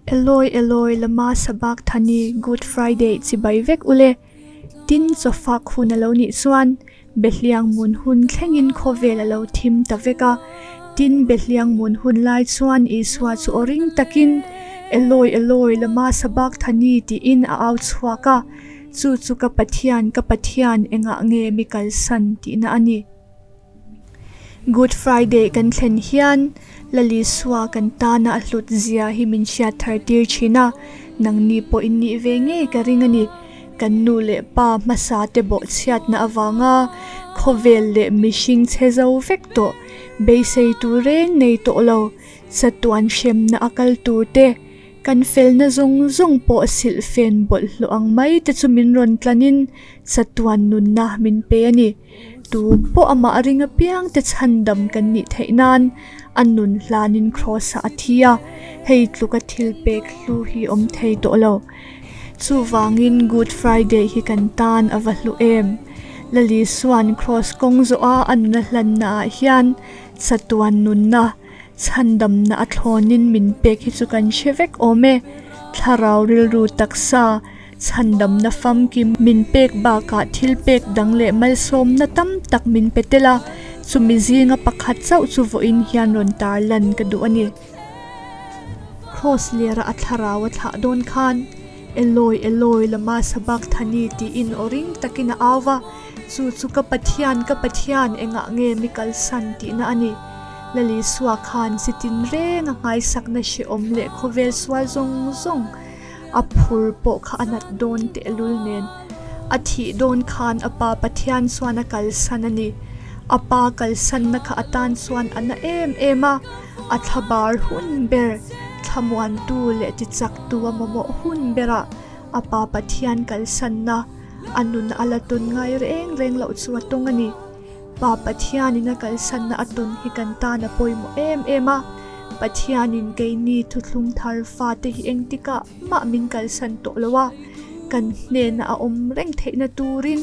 Eloi Eloi lama sabakthani Good Friday chibai vek ule. Tin chawfak hun a lo nih chuan Behliang mun hun thlengin khawvel a lo thim ta vek a. Tin Behliang mun hun lai chuan Isua chu aw ring takin Eloi Eloi lama sabakthani tiin a au chhuak a. Chu chu ka Pathian ka Pathian engah nge mi kalsan tihna a ni. Good Friday kan thlen hian Lalisua kan tana a hlut zia hi min hriat thar tir thin a, nangni pawh in nih ve ngei ka ring a ni. Kan nu leh pa hmasa te bawhchhiatna avanga khawvel leh mihring chhe zo vek tawh, beisei tur reng nei tawh lo, chatuan hremna a kal tur te, Kan felna zawng zawng pawh silhfen bawlhhlawh ang mai te chu min rawn tlanin chatuan nunna min pe a ni. Tu pawh amah ring apiang te chhandam kan nih theih nan a nun hlanin Kraws-ah a thi a, hei tluka thil pek hlu hi awm thei tawh lo. Chuvangin Good Friday hi kan tan a va hlu em? Lalisuan Kraws kawng zawha a nuna hlannaah hian chatuan nunna Chhandamna a thlawnin min pek hi chu kan hre vek awm e. Thlarau rilru taksa, chhandamna famkim min pek bakah thil pek dang leh malsawmna tam tak min pe tel a, chumi zinga pakhat chauh chu vawiin hian rawn tar lan ka duh a ni. Kraws lera a thlarau a thlah dawn khan, Eloi, Eloi, lama sabakthani tiin aw ring takin a au va, chu chu ka Pathian, ka Pathian, engah nge mi kalsan tihna a ni. Lalisua khan chi tin reng a nghaisakna hrehawm leh khawvel sual zawng zawng a phur pawh kha a nat dawn tehlul nen. A thih dawn khan a pa Pathian chuan a kalsan a ni. A pa kalsanna kha a tan chuan a na em em a, a thlabar hun ber, thlamuantu leh tichaktu a mamawh hun berah a pa Pathian kalsanna a nun a la tawn ngai reng reng loh chu a tawng a ni. Pa Pathianin a kalsanna a tawn hi kan tan a pawimawh em em a, Pathianin keini thuthlung thar fate hi engtikah mah min kalsan tawh lo a, kan hnena a awm reng theihna turin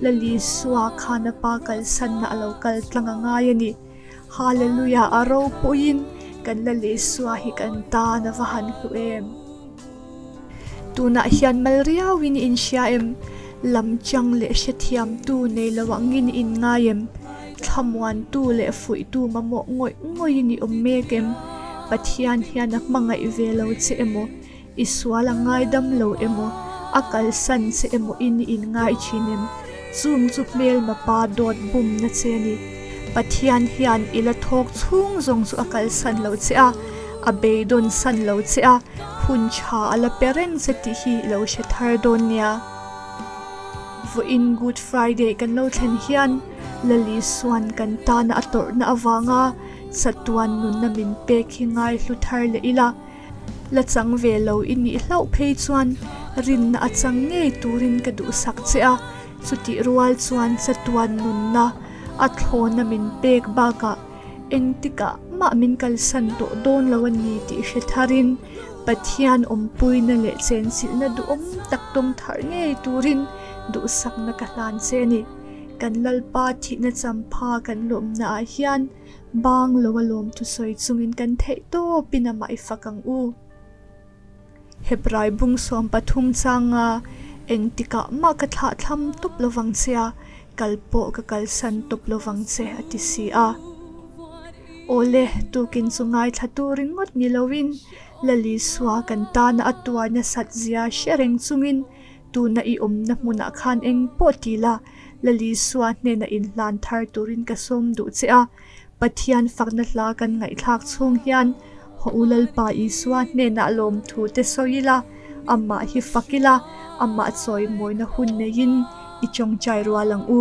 Lalisua khan a pa kalsanna a lo kal tlang a ngai a ni. Hallelujah a ropuiin kan Lalisua hi kan tan a va han hlu em! Tunah hian mal riauin i inhria em? Lam chang leh hrethiamtu nei lo angin i inngai em? Thlamuantu leh fuihtu mamawh ngawih ngawihin i awm mek em? Pathian hian a hmangaih ve lo che emaw, i sual a ngaidam lo emaw, a kalsan che emaw in i inngai thin em? Chung chu hmelma pa dawt bumna che a ni. Pathian hian i la thawk chhung zawng chu a kalsan lo che a, a beidawn san lo che a, hun tha a la pe reng che tih hi i lo hre thar dawn nia. Vawiin Good Friday kan lo thlen hian Lali suan kan tana a tawrhna avanga chatuan nunna min pek hi ngai hlu thar leh ila, la chang ve lo i nih hlauh phei chuan rinna a chang ngei turin ka duhsak che a, chutih rual chuan chatuan nunna a thlawna min pek bakah Engtikah mah min kalsan tawh dawn lo a ni tih hre tharin Pathian awmpuina leh chenchilhna duhawm tak tawng thar ngei turin duhsakna ka hlan che a ni. Kan Lalpa thihna champha kan lawmna ah hian bang lo a lawm thusawi chungin kan theih tawpin amah i fak ang u. Hebrai bung 13 changa engtikah mah ka thlah thlam tawp lovang che a, kal pawh ka kalsan tawp lovang che a ti si a. Awle, tukin chu ngaithla tu ringawt ni loin Lalisua kan tana a tuar nasat zia hre reng chungin tuna i awmna hmunah khan eng pawh ti la, Lalisua hnena inhlan thar turin ka sawm duh che a. Pathian fakna hla kan ngaihthlak chhung hian Haw U Lalpa Isua hnenah lawmthu te sawi ila, amah hi fak ila, amah chawimawina hun neiin i tawngtai rual ang u.